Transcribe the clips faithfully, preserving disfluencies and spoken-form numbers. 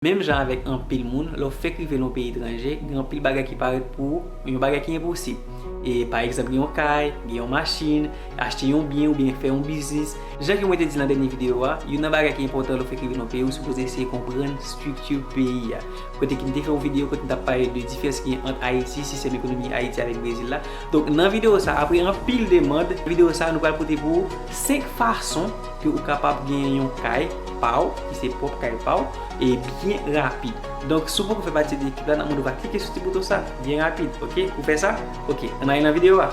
Menm jan avèk anpil moun, lè w fèk rive nan yon peyi etranje, gen anpil bagay ki parèt pou ou yon bagay ki enposib. E pa egzanp, gen yon kay, gen yon machin, achte yon byen oubyen fè yon biznis. Jan ke mwen te di nan dènye videyo a, youn nan bagay ki enpòtan lè w fèk rive nan yon peyi, ou sipoze eseye konprann estrikti peyi a. Kote ki m te fè yon videyo kote m t ap pale de diferans ki gen ant Ayiti, sistèm ekonomi Ayiti avèk Brezil la. Donk nan videyo sa, apre anpil demann, videyo sa nou pral pote pou ou senk fason ke ou kapab genyen yon kay pa w, ki se pwòp kay pa w, e byen rapid. Donk si w poko fè pati de ekip la, n ap mande w va klike sou ti bouton sa, byen rapid, oke? Pou fè sa, oke, ann ale nan videyo a.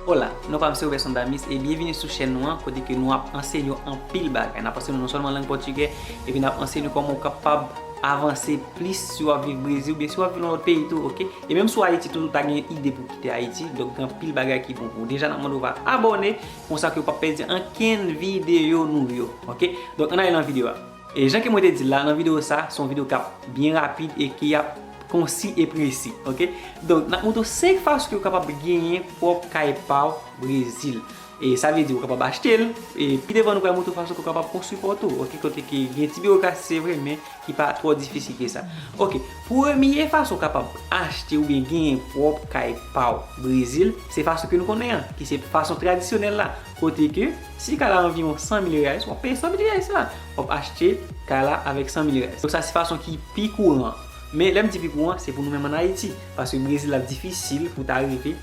Hola, non pa m se Roberson Damis e byenvini sou chèn nou an kote ke nou ap ansenye w anpil bagay. N ap ansenye w non sèlman lang pòtigè, epi n ap ansenye w kòman w kapab avanse plis si w ap viv Brezil oubyen si w ap viv nan lòt peyi tou, oke? E menm si w Ayiti tou, ou ta gen ide pou kite Ayiti, donk gen anpil bagay ki bon pou ou. Deja, n ap mande w va abòne, konsa ke w p ap pèdi ankenn videyo nou yo, oke? Donk, ann ale nan videyo a. E jan ke mwen te di l la, nan videyo sa, se yon videyo k ap byen rapid e ki ap konsi e presi, oke? Donk, n ap montre w senk fason ke w kapab genyen pwòp kay pa w Brezil. E sa vle di ou kapab achte l, e pi devan nou pral montre w fason ke w kapab konstwi pa w tou, oke? Kote ke gen ti biwokrasi, se vre, men ki pa twò difisil ke sa. Oke, premye fason w kapab achte oubyen genyen pwòp kay pa w Brezil, se fason ke nou konnen an, ki se fason tradisyonèl la. Kote ke, si kay la anviwon san mil reais, w ap peye san mil reais la. W ap achte kay la avèk san mil reais. Donk sa se fason ki pi kouran. Men lè m di pi kouran, se pou nou menm ann Ayiti. Paske Brezil la difisil pou ta rive.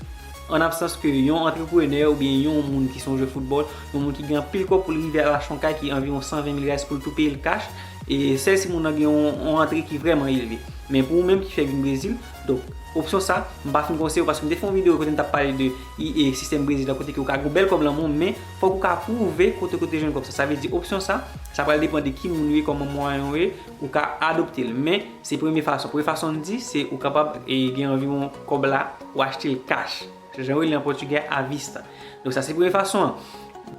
An absans ke yon antreprenè oubyen yon moun ki se yon jwè foutbòl, yon moun ki gen anpil kòb pou l rive al achte yon kay ki anviwon san ven mil reais pou l tou peye l kach, e sèl si moun nan gen yon, yon antre ki vrèman elve. Men pou ou menm ki fèk vin Brezil, donk, opsyon sa, m pa fin konseye w paske m te fè yon videyo kote m t ap pale de i, e sistèm Brezil la kote ke ou ka gen yon bèl kòb nan men w, men fòk ou ka pwouve kote, kote w te jwenn kòb sa. Sa vle di opsyon sa, sa pral depann de ki moun ou ye, kòman mwayen w ye, ou ka adopte l. Men se premye fason. Premye fason m di, se ou kapab, e, gen anviwon kòb la, ou achte l kach. Se jan yo rele an pòtigè à vista. Donk sa se premye fason an.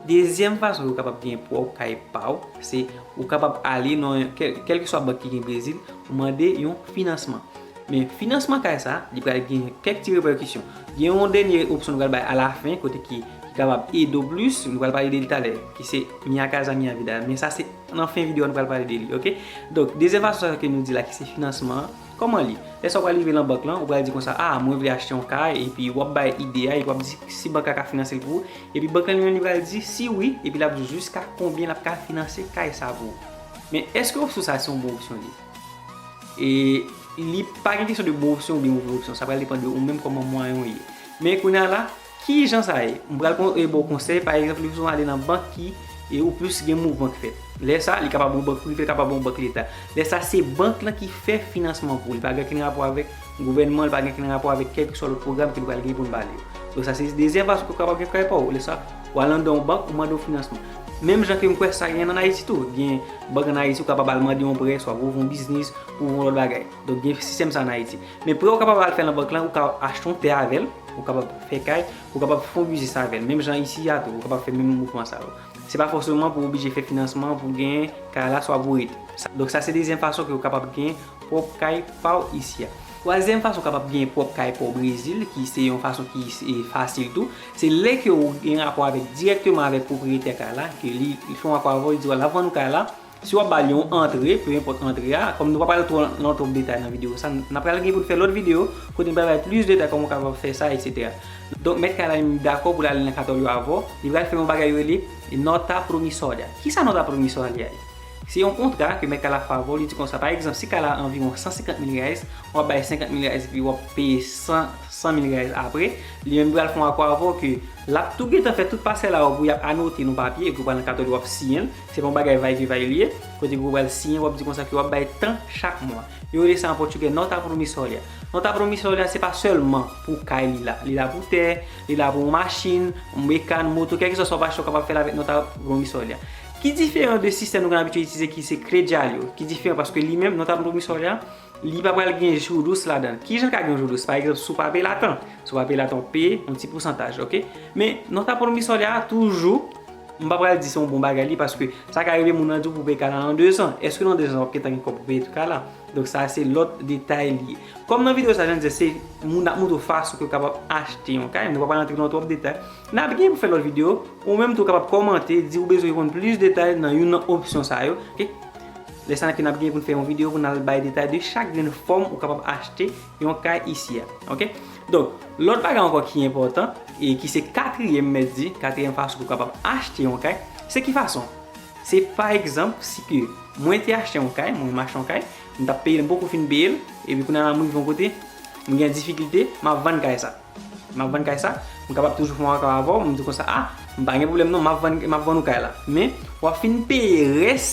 Dezyèm fason ke w kapab gen pwòp kay pa w, se ou kapab ale nan kèl, kèlkeswa bank ki gen Brezil, ou mande yon finansman. Men finansman kay sa, li pral gen kèk ti repèkisyon. Gen yon dènye opsyon nou pral bay alafen, kote ki, ki kapab ede w plis, nou pral pale de li talè, ki se Minha Casa Minha Vida. Men sa se nan fen videyo a nou pral pale de li, oke? Donk, dezyèm fason sa ke nou di la ki se finansman an, kòman li? Lè sa w pral rive nan bank lan, ou pral di konsa, a, mwen vle achte yon kay, epi w ap bay ide a, epi w ap di si bank la ka finanse l pou ou, epi bank lan li menm li pral di si wi, epi l ap di w jiska konbyen l ap ka finanse kay sa pou ou. Men èske opsyon sa se yon bon opsyon li? E li pa gen kesyon de bon opsyon oubyen move opsyon, sa pral depann de ou menm kòman mwayen w ye. Men kounye a la, kijan sa ye? M pral kon-, e, ba w konsèy, pa egzanp, li bezwen ale nan bank ki, e, ou plis gen mouvman k fèt. Lè sa, li kapab yon bank prive, li kapab yon bank leta. Lè sa, se bank lan ki fè finansman pou ou. Li pa gen okenn rapò avèk gouvènman, li pa gen okenn rapò avèk kèlkeswa lòt pwogram ke nou pral gen pou n pale yo. Donk sa se dezyèm fason ke w kapab gen kay pa w. Lè sa, w al anndan yon bank, ou mande yon finansman. Menm jan ke m kwè sa gen ann Ayiti tou. Gen bank ann Ayiti, ou kapab al mande yon prè, swa pou ouvri yon biznis, pou ouvri yon lòt bagay. Donk gen sistèm sa ann Ayiti. Men prè ou kapab al fè nan bank lan, ou ka achte yon tè avè l, ou kapab fè kay, ou kapab fè yon biznis avè l. Menm jan isi a tou, ou kapab fè menm mouvman sa yo. Se pa fòseman pou w oblije fè finansman pou w genyen kay la swa pou w rete. Sa, donk sa se dezyèm fason ke w kapab genyen pwòp kay pa w isi a. Twazyèm fason w kapab genyen pwòp kay pa w Brezil, ki se yon fason ki, e, fasil tou, se lè ke w gen rapò avèk, dirèkteman avèk pwopriyetè kay la, ke li, li fè yon rapò avè w, li di w l ap vann ou kay la, si w ap ba l yon antre, pe enpòt antre a, kòm nou pa pral twò nan twòp detay nan videyo sa, n ap pral gen pou n fè lòt videyo kote n pral bay plis detay kòman w kapab fè sa, etsetera. Donk mèt kay la li dakò pou l ale nan katòl yo avè w, li pral fè yon bagay yo rele nota promissória. Kisa nota promissória ye? Se yon kontra ke mèt kay la fè avè w, li di konsa, pa egzanp, si kay la anviwon san senkant mil reais, w ap bay senkant mil reais epi w ap peye san, san mil reais apre, li menm pral fè yon akò avè w ke l ap tou gentan fè tout pasè la pou y ap anote nan papye epi w pral nan katòl yo w ap siyen l. Se pa yon bagay va e vye va e vye, kote ke w pral siyen, w ap di konsa ke w ap bay tan chak mwa. Yo rele sa an pòtigè nota promissória. Nota promissória se pa sèlman pou kay li la. Li la pou tè, li la pou yon machin, yon mekàn, moto, kèlkeswa sa w ap achte, w kapab fè l avèk nota promissória. Ki diferan de sistèm nou konn abitye itilize ki se kredialyo? Ki diferan paske li menm, nota promissória, li pa pral gen juros ladan l. Kijan l ka gen yon juros? Pa egzanp, si w pa peye l a tan. Si w pa peye l a tan, w ap peye yon ti pousantaj, oke? Men nota promissória a toujou M pa pral di se yon bon bagay li, paske sa ka rive moun nan di w pou peye kay la nan dezan. Èske nan dezan w ap gentan gen kòb pou peye tout kay la? Donk sa se lòt detay li ye. Kòm nan videyo sa, jan m di, se moun ap montre w fason ke w kapab achte yon kay, nou pa pral antre nan twòp detay. N ap gen pou fè lòt videyo, ou menm tou w kapab kòmante, di ou bezwen konn plis detay nan youn nan opsyon sa yo. Ok? Lè sa ke n ap gen pou n fè yon videyo pou n al bay detay de chak grenn fòm ou kapab achte yon kay isi a. Ok? Donk, lòt bagay ankò ki enpòtan, e ki se katriyèm, m mèt di, katriyèm fason pou w kapab achte yon kay, se ki fason? Se pa egzanp, si ke mwen te achte yon kay, mwen m achte yon kay, m t ap peye l, m poko fin peye l, epi kounye a la m rive yon kote, m gen difikilte, m ap vann kay sa. M ap vann kay sa, m kapab toujou fè yon akò avè w, m di konsa, a, m pa gen pwoblèm non, m ap vann, m ap vann ou kay la. Men, w ap fin peye rès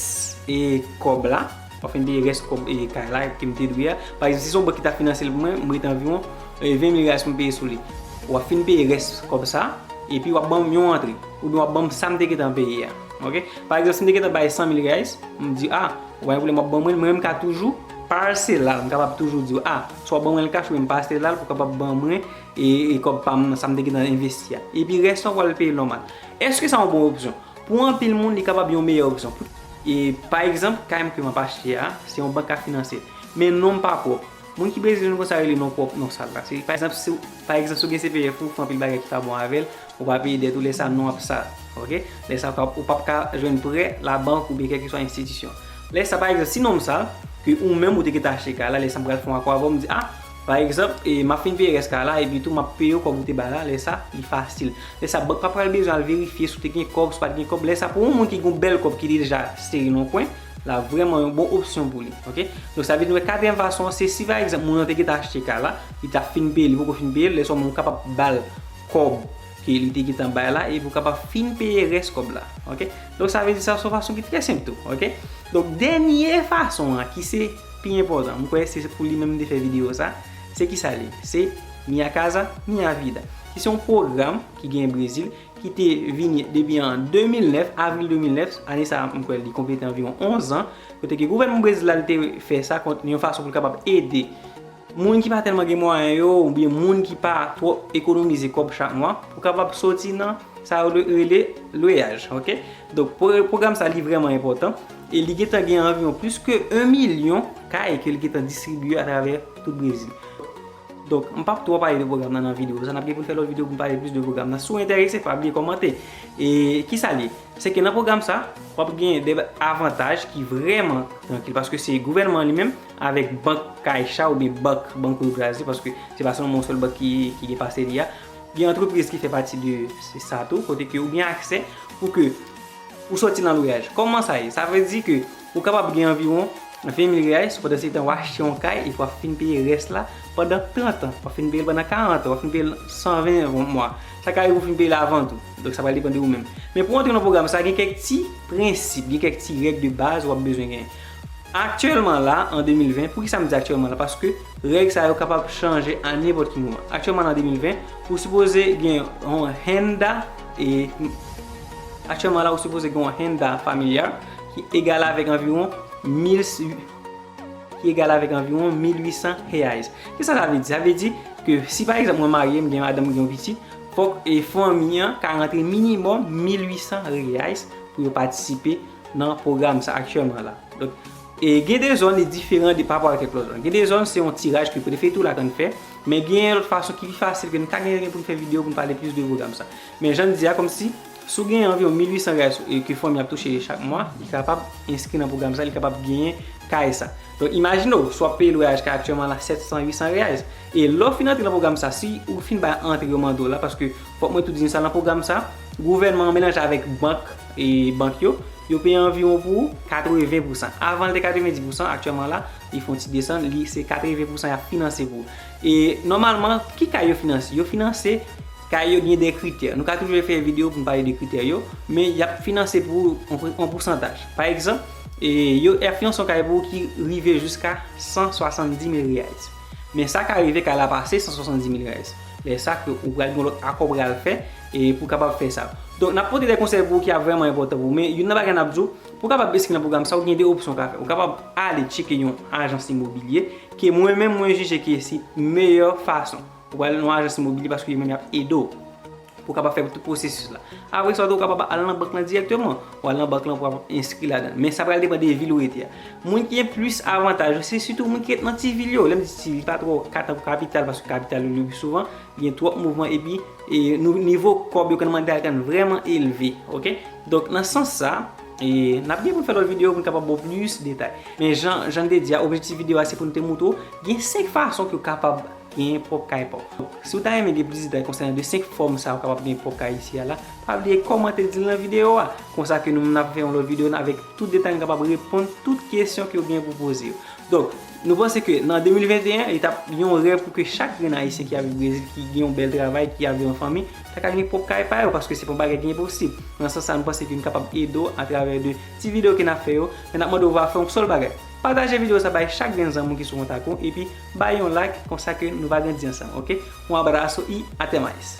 e kòb la, w ap fin peye rès kòb e kay la ke m te dwe a. Pa egzanp, si se yon bank ki ta finanse l pou mwen, m rete anviwon e, ven mil riyal pou m peye sou li. W ap fin peye rès kòb sa, epi w ap ban m yon antre, oubyen w ap ban m sa m te gentan peye a. Ok? Pa egzanp, si m te gentan bay san mil riyal, m di, a, ou pa gen pwoblèm, w ap ban mwen l, mwen menm m ka toujou pase l la, m kapab toujou di w, a, swa w ban mwen l kach oubyen m pase l la pou w kapab ban mwen e, e kòb pa m nan, sa m te gentan envesti a. Epi rès la w pral peye l nòmal. Èske sa yon bon opsyon? Pou anpil moun, li kapab yon meyè opsyon. E, pa egzanp, kay m ke m ap achte a, se yon bank k ap finanse l. Men non m pa pwòp. Moun ki Brezil, nou konn sa rele non pwòp, non sal la. Se, pa egzanp, si, w- pa egzanp, si w gen C P F ou, ou fè anpil bagay ki pa bon avè l, ou pa peye dèt ou, lè sa non ap sal. Ok? Lè sa ou p ap ka jwenn prè labank oubyen kèlkeswa enstitisyon. Lè sa, pa egzanp, si non m sal, ke ou menm ou te gentan achte kay la, lè sa m pral fè yon akò avè w, m di, a, pa egzanp, e, m ap fin peye rès kay la, epi tou m ap peye w kòb ou te bay la, lè sa, li fasil. Lè sa, bank pa pral bezwen al verifye si w te gen kòb, si w pa t gen kòb. Lè sa, pou yon moun ki gen yon bèl kòb ki deja sere nan yon kwen, la vrèman yon bon opsyon pou li. Ok? Donk, sa vle di, nou wè katriyèm fason an, se si, pa egzanp, moun nan te gentan achte kay la, li t ap fin peye, li poko fin peye, lè sa w menm ou kapab ba l kòb ke li te gentan bay la, epi w kapab fin peye rès kòb la. Ok? Donk, sa vle di sa se yon fason ki trè senp tou. Ok? Donk, dènye fason an, ki se pi enpòtan, m kwè se pou li menm m te fè videyo sa, se ki sa li? Se Minha Casa, Minha Vida, ki se yon pwogram ki genyen Brezil, ki te vini depi an de mil nèf, avril de mil nèf, ane sa a, m kwè li konplete anviwon onz an, kote ke gouvènman Brezil la, li te fè sa kont yon fason pou l kapab ede moun ki pa tèlman gen mwayen yo, oubyen moun ki pa twò ekonomize kòb chak mwa, pou kapab soti nan sa yo rele lweyaj, ok? Donk, pwo- pwogram sa, li vrèman enpòtan, e li gentan gen anviwon plis ke yon milyon kay ke li gentan distribye atravè tout Brezil. Donk, m p ap twò pale de pwogram nan nan videyo sa, n ap gen pou n fè lòt videyo pou n pale plis de pwogram nan. Si w enterese, pa bliye kòmante. E ki sa l ye? Se ke nan pwogram sa, w ap gen de avantaj ki vrèman trankil, paske se gouvènman an li menm, avèk bank Caixa oubyen bank Banco do Brasil, paske se pa sèlman yon sèl bank ki, ki gen pase li a. Gen antrepriz ki fè pati de se sa tou, kote ke ou gen aksè pou ke ou soti nan lweyaj. Kòman sa ye? Sa vle di ke ou kapab gen anviwon ven mil reyal, pandan se tan w achte yon kay epi w ap fin peye rès la pandan trant an, w ap fin peye l pandan karant an, w ap fin peye l san ven mwa. Sa ka rive ou fin peye l avan tou. Donk, sa pral depann de ou menm. Men pou w antre nan pwogram sa, gen kèk ti prensip, gen kèk ti règ de baz w ap bezwen genyen. Aktyèlman la, an de mil ven, poukisa m di aktyèlman la? Paske règ sa yo kapab chanje a nenpòt ki moman. Aktyèlman la, an de mil ven, ou sipoze gen yon renda, e, aktyèlman la, ou sipoze gen yon renda familial ki egal avèk anviwon mil, ki egal avèk anviwon mil uit san reais. Kisa sa vle di? Sa vle di ke si, pa egzanp, mwen marye, m gen madanm, m gen yon pitit, fòk, e, fanmi an ka rantre minimòm mil uit san reais pou yo patisipe nan pwogram sa aktyèlman la. Donk, e, gen de zòn, li diferan de, pa rapò ak kèk lòt zòn. Gen de zòn, se yon tiraj ke prefe tou la konn fè, men gen lòt fason ki pi fasil ke n ka gen pou n fè videyo pou n pale plis de pwogram sa. Men jan n di a, kòmsi, si w gen anviwon mil uit san reais, e, ke fanmi ap touche chak mwa, li kapab enskri nan pwogram sa, li kapab genyen kay sa. Donk, imajine w, si w ap peye lweyaj kay aktyèlman la sèt san, uit san reais. E lè w fin antre nan pwogram sa, si ou fin bay antre yo mande w la, paske fòk mwen tou di n sa, nan pwogram sa, gouvènman an melanje avèk bank, e, bank yo, yo peye anviwon pou katreven pousan. Avan, l te katreven dis pousan, aktyèlman la, li fè yon ti desann, li se katreven pousan y ap finanse pou ou. E nòmalman, ki kay yo finanse? Yo finanse kay yo gen de kritè. Nou ka toujou fè videyo pou n pale de kritè yo, men y ap finanse pou ou yon, yon pousantaj. Pa egzanp, e, yo, y ap finanse yon kay pou ou ki rive jiska san swasanndis mil reais. Men sa ka rive kay la pase san swasanndis mil reais. Lè sa ke ou pral gen yon lòt akò w pral fè, e, pou w kapab fè sa. Donk, n ap pote de konsèy pou ou ki ap vrèman enpòtan pou ou. Men youn nan bagay n ap di w, pou w kapab enskri nan pwogram sa, ou gen de opsyon w ka fè. Ou kapab ale tcheke yon ajans imobilye, ke mwen menm mwen jije ke se meyè fason. Ou pral nan yon ajans imobilye paske yo menm y ap ede w. Ou kapab fè tout pwosesis la. Apre sa tou, ou kapab al nan bank lan dirèkteman. Ou al nan bank lan pou w ap enskri ladan. Men sa pral depann de vil ou rete a. Moun ki gen plis avantaj yo, se sitou moun ki ret nan ti vil yo. Lè m di ti vil, pa twò ka tankou kapital, paske kapital yo le pli souvan gen twòp mouvman epi e, nou, nivo kòb yo konn mande a konn vrèman elve, oke? Donk, nan sans sa, e, n ap gen pou n fè lòt videyo pou n kapab ba w plis detay. Men jan, jan n te di a, objektif videyo a se pou n te moutre w gen senk fason ke w kapab gen pwòp kay pa w. Si w ta renmen gen plis detay konsènan de senk fòm sa w kapab gen pwòp kay isi a la, pa bliye kòmante di l nan videyo a. Konsa ke nou menm n ap fè yon lòt videyo avèk tout detay, nou kapab reponn tout kesyon ke w gen pou poze yo. Donk, nou panse ke nan de mil venteyen, li t ap yon rèv pou ke chak grenn Ayisyen ki ap viv Brezil, ki gen yon bèl travay, ki ap viv an fanmi, ta ka gen pwòp kay pa yo, paske se pa yon bagay ki enposib. Nan sans sa, nou panse ke nou kapab ede w atravè de ti videyo ke n ap fè yo, men n ap mande w va fè yon sèl bagay. Pataje videyo sa bay chak grenn zanmi w ki sou kontak ou, epi bay yon like, konsa ke nou va grandi ansanm, oke? Un abrazo y até mais.